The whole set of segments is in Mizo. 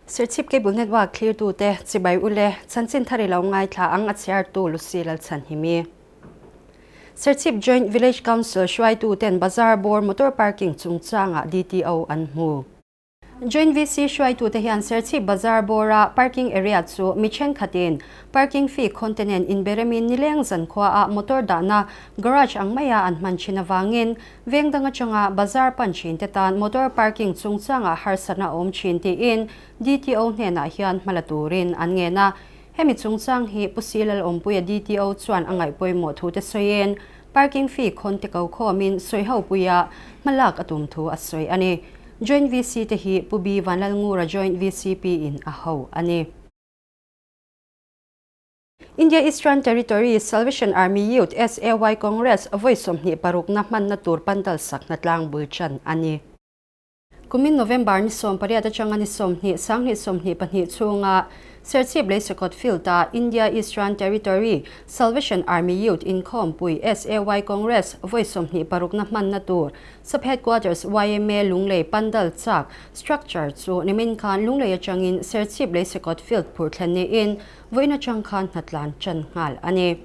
Serchhip Cable Network thlirtute chibai ule chanchin thar i lo ngaithla ang a chhiartu Lucy Lalchhanhimi. Serchhip Joint Village Council hruaituten Bazar bawr motor parking chungchangah DTO an hmu. Joint VC hruaitute hian Serchhip Bazar bawra parking area chu mi thenkhatin parking fee khawnte nen inberemin nileng zankhuaah motor dahna garage ang maia an hman thin avangin veng dang atanga bazar pan thinte tan motor parking chungchangah harsatna a awm thin tiin DTO hnenah hian hma la turin an ngen a. Hemi chungchang hi Pu Silal Awmpuia DTO chuan a ngaihpawimawh thute sawiin Parking fee khawn te ko khawmin sawiho puia hmalak a tum thu a sawi a ni. Joint VC te hi Pu B Vanlalngura Joint VCP in a ho a ni. India Eastern Territory Salvation Army Youth SAY Congress vawi 26 na hmanna tur pandal sak hnatlang bul chan a ni. Kumin November ni 18 atanga ni 20 2022 chhunga Serchhip Leisekawt Field-a India Eastern Territory Salvation Army Youth Inkhawmpui SAY Congress vawi 26 na hmanna tur Sub Headquarters yma Lunglei Pandal chak structure chu nimin khan Lunglei atangin Serchhip Leisekawt Field phur thlen niin vawiin atang khan hnatlan tan nghal a ni.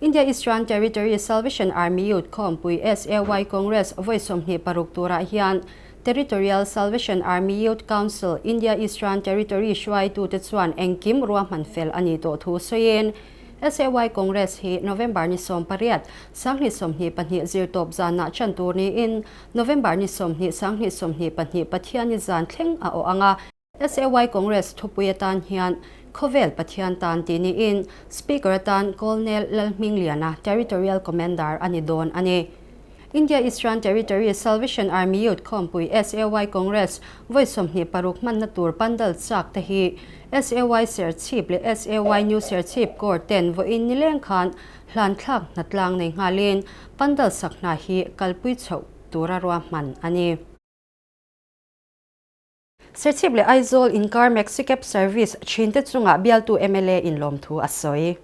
India Eastern Territory Salvation Army Youth Khawmpui SAY Congress vawi 26 turah hian Territorial Salvation Army Youth Council India Eastern Territory hruaitute chuan engkim ruahman fel a ni tawh thu sawiin SAY Congress hi November ni 18 2022 zirtawp zanah chan tur niin November ni 20 2022 Pathianni zan thleng a awh ang a. SAY Congress thupui atan hian Khawvel Pathian tan tih niin Speaker atan Colonel Lalhmingliana Territorial Commander a ni dawn a ni. India Eastern Territory Salvation Army Youth Khawmpui SAY Congress vawi 26 hmanna tur pandal chak te hi SAY Serchhip leh SAY New Serchhip Corps ten vawiin nileng khan hlanthlak hnatlang nei nghalin pandal sak hna hi kalpui chhoh tura ruahman a ni. Serchhip leh Aizawl inkar Maxicab service thinte chungah bialtu mla in lawmthu a sawi.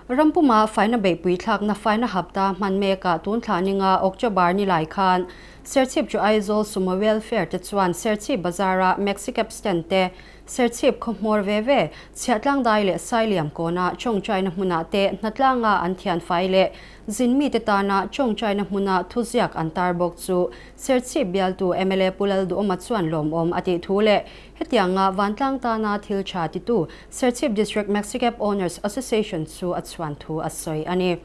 Rampuma faina beihpui thlakna faina hapta hman mekah tun thla ninga October ni lai khan Serchhip chu Aizawl Sumo Welfare te chuan Serchhip Bazar-a Maxicab stand te Serchhip khaw hmawr ve ve Chhiahtlang dai leh Sailiam kawna tawngtaina hmunah te hnatlanga an thian fai leh zin mite tana tawngtaina hmuna thuziak an tar bawk chu Serchhip bialtu mla Pu Lalduhawma chuan lawmawm a tih thu leh hetianga vantlang tana thil tha titu Serchhip District Maxicab Owners Association chu a chhuan thu a sawi a ni.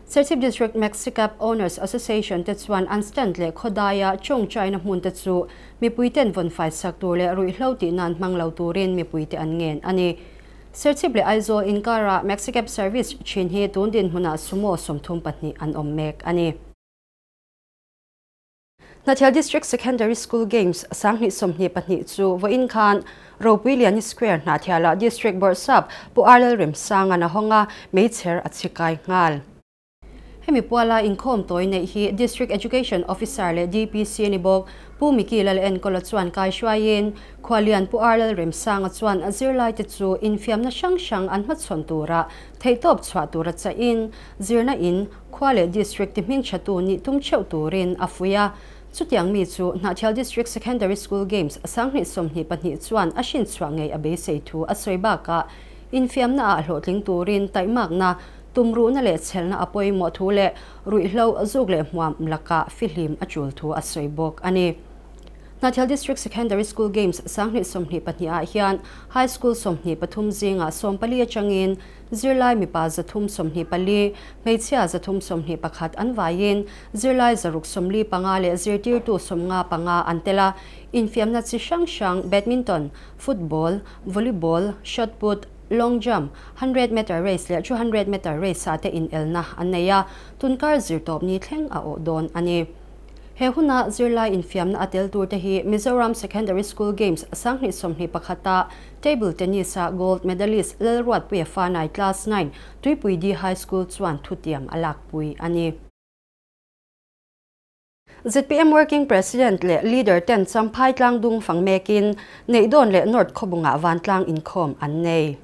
Serchhip District Maxicab Owners Association te chuan an stand leh khawdaia tawngtaina hmun te chu mipuiten vawn faisak tur leh ruihhlo tih nan hmang lo turin mipuite an ngen a ni. Serchhip leh Aizawl inkara Maxicab service thin hi tun dinhmunah sumo 34 an awm mek a ni. Hnahthial District Secondary School Games 2022 chu vawiin khan Ropuiliani Square Hnahthialah District Bawrhsap Pu Arlal Remsanga'n a hawng a, meichher a chhikai nghal. Hemi puala inkhawm tawi neih hi District Education Officer leh DPC a ni bawk. Pu Miki Lal Enkawla chuan kaihruaiin Khualian Pu Arlal Remsanga chuan a zirlaite chu infiamna hrang hrang an hmachhawn tura theihtawp chhuah tura chahin zirna in khua leh district ti hmingthatu nih tum theuh turin a fuih a. Chutiang mi chu Hnahthial District Secondary School Games 2022 chuan a hrinchhuah ngei a beisei thu a sawi bakah infiamna ah hlawhtling turin taihmakna, tumruhna leh chhelna a pawimawh thu leh ruihhlo zuk leh hmuam lakah fihlim a tul thu a sawi bawk a ni. Hnahthial District Secondary School Games 2022 ah hian High School 23 zingah 14 atangin zirlai mipa 324, hmeichhia 321 an vaiin zirlai 645 leh zirtirtu 55 an tel a, infiamna chi hrang hrang badminton, football, volleyball, shot put, long jump, 100 meter race leh 200 meter race ah te inelna an nei a, tunkar zirtawp ni thleng a awh dawn a ni. He huna zirlai infiamna a tel tur te hi Mizoram Secondary School Games 2021 a Table Tennis a gold medalist Lalruatpuia Fanai Class 9 Tuipui D High School chuan thutiam a lakpui a ni. ZPM Working President leh Leader ten Champhai tlangdung fang mekin Neihdawn leh North khawbungah vantlang inkhawm an nei.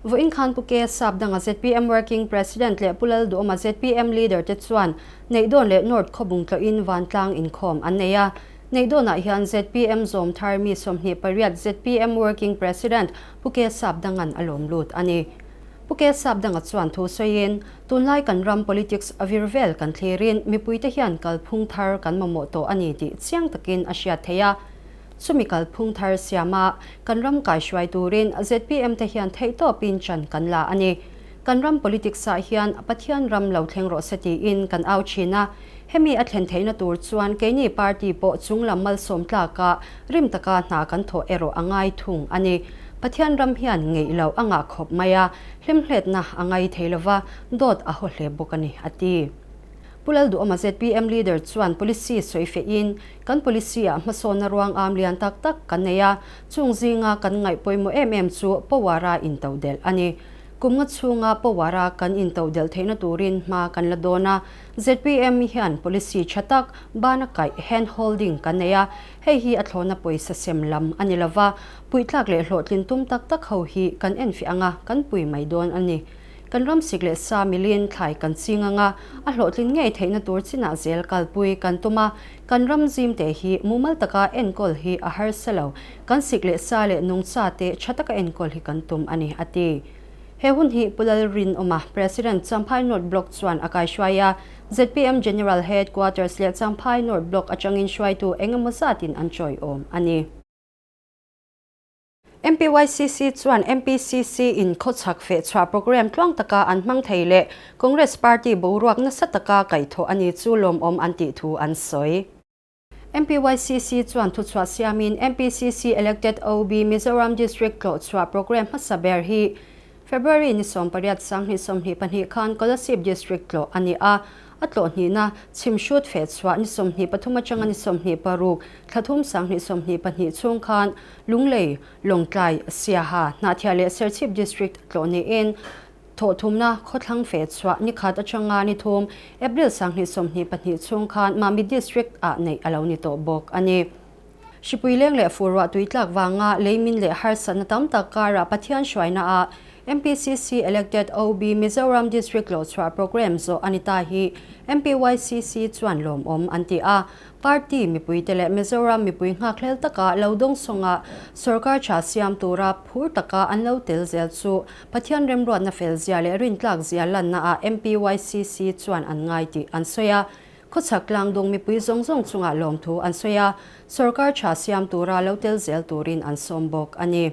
Vawiin khan Pu K Sap danga ZPM Working President leh Pu Lalduhawma ZPM Leader te chuan Neihdawn leh North khawbung tlawhin vantlang inkhawm an nei a. Neih dawnah hian zpm zawm thar mi 28 zpm Working President Pu Ke Sapdanga'n a lawm lut a ni. Pu Ke Sapdanga chuan thu sawiin, Tunlai kan ram politics a vir vel kan thlirin mipuite hian kalphung thar kan mamawh tawh a ni tih chiang takin a hriat theih a. Chumi kalphung thar siama kan ram kaihruai turin zpm te hian theihtawpin chan kan la a ni. Kan ram politics ah hian Pathian ram lo thleng rawh se tiin kan au thin a. Hemi a thlen theihna tur chuan keini party pawh chunglam malsawm tlaka rim taka hna kan thawh erawh a ngai thung a ni. Pathian ram hian ngeih loh a ngah khawp mai a, hlimhletna a ngai thei lova, dawt a haw hle bawk a ni, a ti. Pu Lalduhawma zpm leader chuan policy sawi fehin, Kan policy ah hmasawnna ruang am lian tak tak kan nei a, chung zinga kan ngaih pawimawh em em chu power-a intodelh a ni. Kum nga chhunga power-a kan intodelh theihna turin hma kan la dawn a, zpm hian policy tha tak bana kaih hand holding kan nei a, hei hi a thlawhna pawisa sem lam a ni lova, puihtlak leh hlawhtlin tum tak tak ho hi kan enfiah anga kan pui mai dawn a ni. Kan ram sik leh sa milin thlai kan ching anga a hlawhtlin ngei theihna tur chinah zel kalpui kan tum a, kan ram zim te hi mumal taka enkawl hi a harsa lo, kan sik leh sa leh nungcha te tha taka enkawl hi kan tum a ni, a ti. He hun hi Pu Lalrinawma, President, Champhai North Block chuan a kaihruai a, zpm General Headquarters leh Champhai North Block atangin hruaitu engemaw zatin an chawiawm a ni. MPYCC chuan MPCC in khawchhak fehchhuah programme tluang taka an hmang thei leh Congress party boruak nasa taka kaihthawh a ni chu lawmawm an tih thu an sawi. MPYCC chuan thuchhuah siamin MPCC Elected OB Mizoram District tlawhchhuah programme hmasa ber hi February ni 18 2022 khan Kolasib District tlawh a ni a, a tlawh hnihna chhimhrut fehchhuah ni 23 atanga ni 26 thla thum 2022 chhung khan Lunglei, Lawngtlai, Siaha, Hnahthial leh Serchhip District tlawh niin thawhthumna khawthlang fehchhuah ni khat atanga ni thum April 2022 chhung khan Mamit District ah neih a lo ni tawh bawk a ni. Hripui leng leh fur ruah tui tlak vanga leimin leh harsatna tam tak karah Pathian hruaina ah MPCC Elected OB Mizoram District tlawhchhuah Programme zawh a ni ta hi MPYCC chuan lawmawm an ti a. Party mipuite leh Mizoram mipui nghakhlel taka lo dawngsawnga sorkar tha siam tura phur taka an lo tel zel chu Pathian remruatna fel zia leh rintlak zia lanna ah MPYCC chuan an ngai tih an sawi a. Khawchhak tlangdung mipui zawng zawng chungah lawmthu an sawi a, sorkar tha siam tura lo tel zel turin an sawm bawk a ni.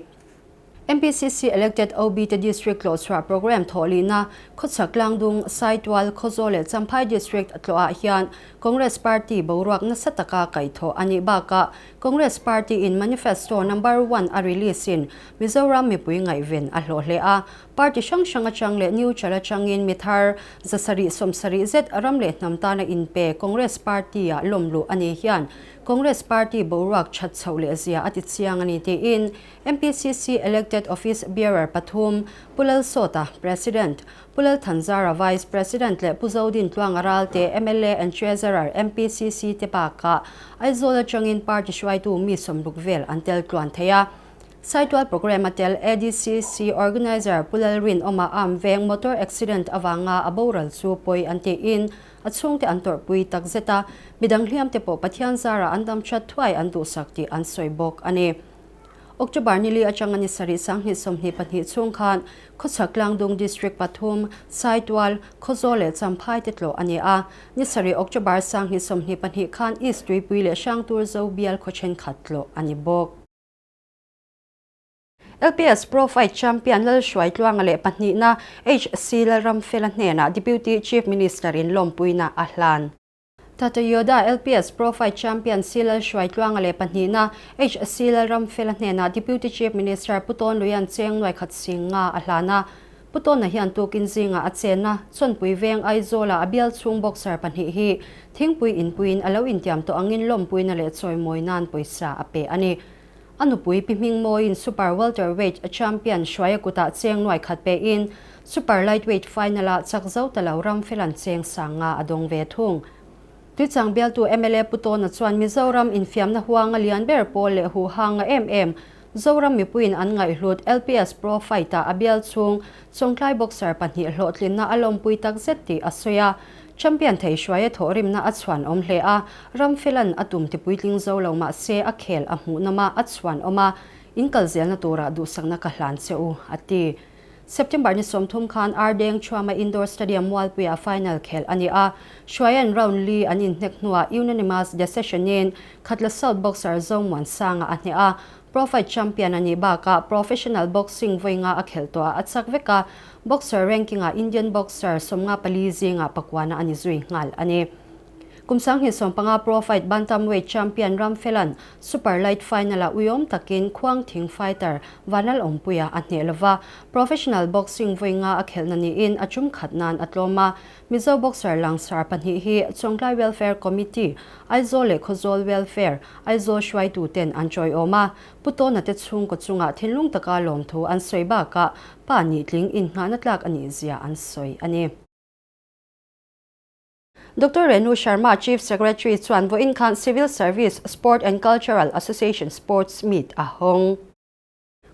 MPCC Elected OB te District tlawhchhuah Programme thawhlihna Khawchhak tlangdung, Saitual, Khawzawl leh Champhai District tlawhah hian Congress Party boruak nasa taka kaihthawh a nih bakah Congress Party in Manifesto Number One a release in Mizoram mipui ngaihven a hlawh hle a, Party hrang hrang atang leh neutral atangin mi thar 770 zet ram leh hnam tana inpe Congress Party-ah lawmluh a ni hian Congress Party boruak that chhoh leh zia a ti chiang a ni tiin MPCC Elected Office Bearer pathum Pu Lalsawta, President, Pu Lalthanzara, Vice President leh Pu Zodin Tluanga Ralte, mla and Treasurer, MPCC te bakah Aizawl atangin party hruaitu mi 60 vel an tel tluan thei a. Saitual Programme a tel ADCC Organiser Pu Lalrinawma Arm veng motor accident avanga a boral chu pawi an tiin a chhungte an tawrhpui takzet a, midang hliamte pawh Pathian zara an dam that thuai an duhsak tih an sawi bawk a ni. October nili atanga ni sarih 2022 chhung khan Khawchhak Tlangdung District pathum, Saitual, Khawzawl leh Champhai te tlawh a ni a, ni sarih October 2022 khan East Tuipui leh Hrangtur Zo bial khaw thenkhat tlawh a ni bawk. LPS Pro Fight Champion Lalhruai Tluanga leh pahnihna HC Lalramfela hnenah Deputy Chief Minister in lawmpuina a hlan. Tata Yoda LPS Pro Fight Champion C Lalhruai Tluanga leh pahnihna HC Lalramfela hnenah Deputy Chief Minister Pu Tawn Luian Cheng Nuaikhat Sing nga a hlan a. Pu Tawna hian tukin zingah a chenna Chawnpui Veng Aizawla a bial chhung boxer pahnih hi thingpui inpuiin a lo intiam tawh angin lawmpuina leh chawimawi nan pawisa a pe a ni. A nupui Pi Hmingmawiin Super Welterweight champion Hruaia kutah cheng nuai khat pein Super Lightweight final-ah chak zo ta lo Ramfelan cheng sang nga a dawng ve thung. Tuichang bialtu mla Pu Tawna chuan Mizoram infiamna huanga lian ber pawl leh huhanga em em. Zoram mipuiin an ngaihhlut LPS Pro Fight-ah a bial chhung Chawngtlai boxer pahnih hlawhtlinna a lawmpui takzet tih a sawi a. Champion thei hruaia thawhrimna a chhuan awm hle a, Ramfela'n a tum tipuitling zo lo mah se a khel a hmuhnawm a, a chhuan awm a, in kal zelna turah duhsakna ka hlan che u, a ti. September ni 30 khan Ardeng Thuama Indoor Stadium Mualpuiah final khelh a ni a, Hruaia'n round li an inhnek hnuah unanimous decision-in Khatla South boxer Zomuansanga a hneh a, Pro Fight champion a nih bakah professional boxing vawi nga a khelh tawh a chak vek a, boxer ranking-ah Indian boxer 54 zingah pakuana a ni zui nghal a ni. Kum 2015 Pro Fight Bantamweight champion Ramfela'n Super Light final-ah uiawm takin Khuangthing fighter Vanlal Awmpuia a hneh lova, professional boxing vawi nga a khelhna niin a tum khat nan a tlawm a. Mizo boxer langsar pahnih hi Chawngtlai Welfare Committee, Aizawl leh Khawzawl Welfare, Aizawl hruaituten an chawiawm a, Pu Tawna te chhungkaw chungah thinlung taka lawmthu an sawi bakah pa nitling innghahna tlak a nih zia an sawi a ni. Doctor Renu Sharma, Chief Secretary chuan vawiin khan Civil Service, Sport and Cultural Association Sports Meet a hawng.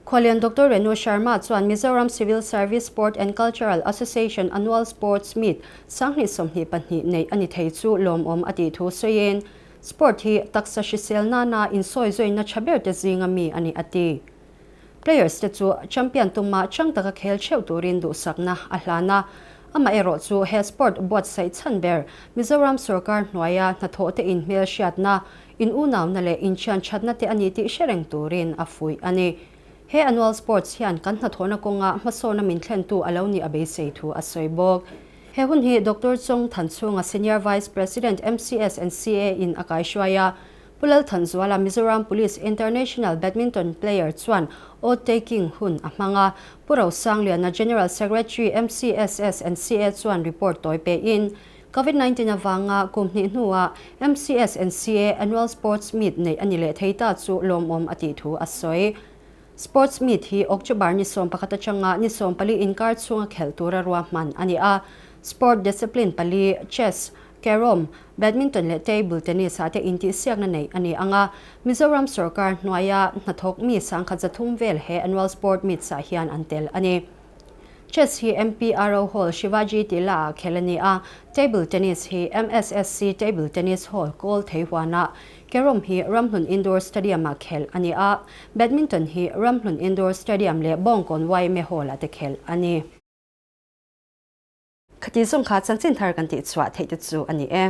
Khualian Doctor Renu Sharma chuan Mizoram Civil Service, Sport and Cultural Association Annual Sports Meet 2022 neih a ni thei chu lawmawm a tih thu sawiin, Sport hi taksa hrisel nana insawizawiina tha ber te zinga mi a ni a ti. Players te chu champion tuma chang taka khel theuh turin duhsakna a hlan a, amaherawh chu he sport buatsaih chhan ber Mizoram sorkar hnuaia hnathawh te inhmel hriatna, in unauna leh inchian thatna te a ni tih hre reng turin a fuih a ni. He annual sports hian kan hnathawhna kawnga hmasawna min thlentu a lo nih a beisei thu a sawi bawk. He hun hi Doctor Chong Thanchhunga Senior Vice President MCS and CA in a kaihruai a, Pu Lalthanzuala Mizoram Police International Badminton player chuan oath taking hun a hmang a, Pu Rosangliana General Secretary MCSS and CA chuan report tawi pein, Covid 19 avanga kum hnih hnuah MCS and CA Annual Sports Meet neih a ni leh thei ta chu lawmawm a tih thu a sawi. Sports Meet hi October ni 11 atanga ni 14 inkar chhunga khelh tura ruahman a ni a, Sport discipline pali, Chess, Carrom, Badminton leh Table Tennis ah te intihsiakna neih a ni ang a, Mizoram sorkar hnuaia hnathawk mi 130 vel he Annual Sport Meets ah hian an tel a ni. Chess hi MPRO Hall Shivaji Tila ah khelh a ni a, Table Tennis hi MSSC Table Tennis Hall Kawl Theihuan ah, Carrom hi Ramhlun Indoor Stadium ah khelh a ni a, Badminton hi Ramhlun Indoor Stadium leh Bawngkawn yma Hall ah te khelh a ni. Khati zawng kha chanchin thar kan tihchhuah theih te chu a ni e.